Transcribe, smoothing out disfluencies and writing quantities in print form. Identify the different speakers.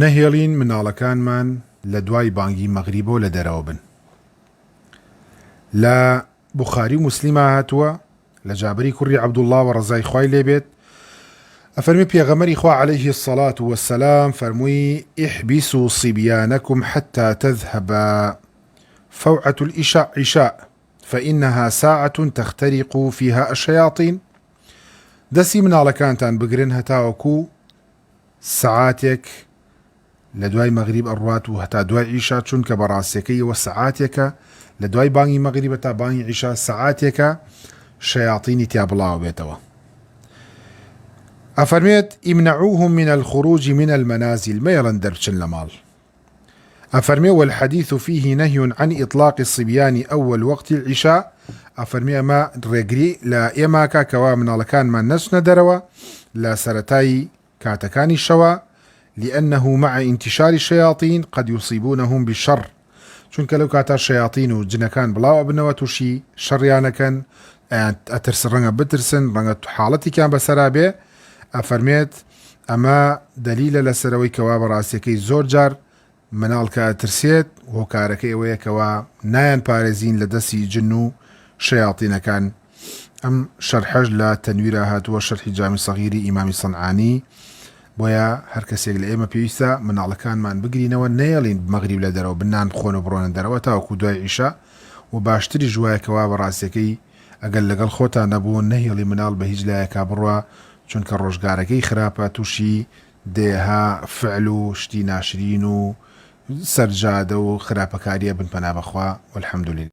Speaker 1: نەهێڵین مناڵەکانمان لە دوای بانگی مەغریبەوە لە دەرەوە بن. لە بوخاری و موسلیما هاتووە لە جابری کوڕی عەبدوڵڵاوە ڕەزای خوای لێ بێت ئەفەرمی پێغەمبەری خوا علیه الصلاة والسلام فەرمووی احبسوا صبیانکم حتی تذهب فوعة العشاء عشاء فإنها ساعة تخترق فيها الشياطين دەستی مناڵەکانتان بگرن هەتاوەکو سەعاتێک لە دوای مەغریب ئەڕوات و هەتا دوای عیشا چونکە بە ڕاستیەکەی ئەوە سەعاتێکە لە دوای بانگی مەغریبە تا بانگی عیشا سەعاتێکە شەیاتینی تیا بڵاوە بێتەوە ئەفەرمێت امنعوهم من الخروج من المنازل مەیەڵن دەربچن لە ماڵ ئەفەرمێ والحدیث فیه نهی عن اطلاق الصبیان اول وقت العشاء ئەفەرمێ ئەمە ڕێگری لە ئێماکا کەوا مناڵەکانمان نەچنە دەرەوە لە سەرەتای کاتەکانی شەوا لأنه مع انتشار الشیاطین قد یصیبونهم بالشر چونکە لەو کاتە شەیاتین و جنەکان بڵاو ئەبنەوە تووشی شەڕیانەکەن ئەیان ئەترس ڕەنگە بترسن ڕەنگە حاڵەتێکیان بەسەرا بێ ئەفەرمێت ئەمە دەلیلە لەسەرەوەی کەوا بە ڕاستیەکەی زۆر جار مناڵ کە ئەترسێت هۆکارەکەی ئەوەیە کەوا نایان پارێزین لە دەستی جن و شەیاتینەکان ئەم شەرحەش لە تەنویرا هاتووە شەرحی جامی سەغیری ئیمامی سەنعانی بۆیە هەر کەسێک لە ئێمە پێویستە مناڵەکانمان بگرینەوە نەیەڵین مەغریب لە دەرەوە بن نان بخۆن و بڕۆنە دەرەوە تاوەکو دوای عیشا و باشتریش وایە کەوا بە ڕاستیەکەی ئەگەر لەگەڵ خۆتان نەبوو نەهێڵی مناڵ بە هیچ لایەکا بڕوا چونکە ڕۆژگارەکەی خراپە توشی دەیەها فعل و شتی ناشرین و سەر جادە و خراپەکاریە بن پەنا بەخوا والحمد للە.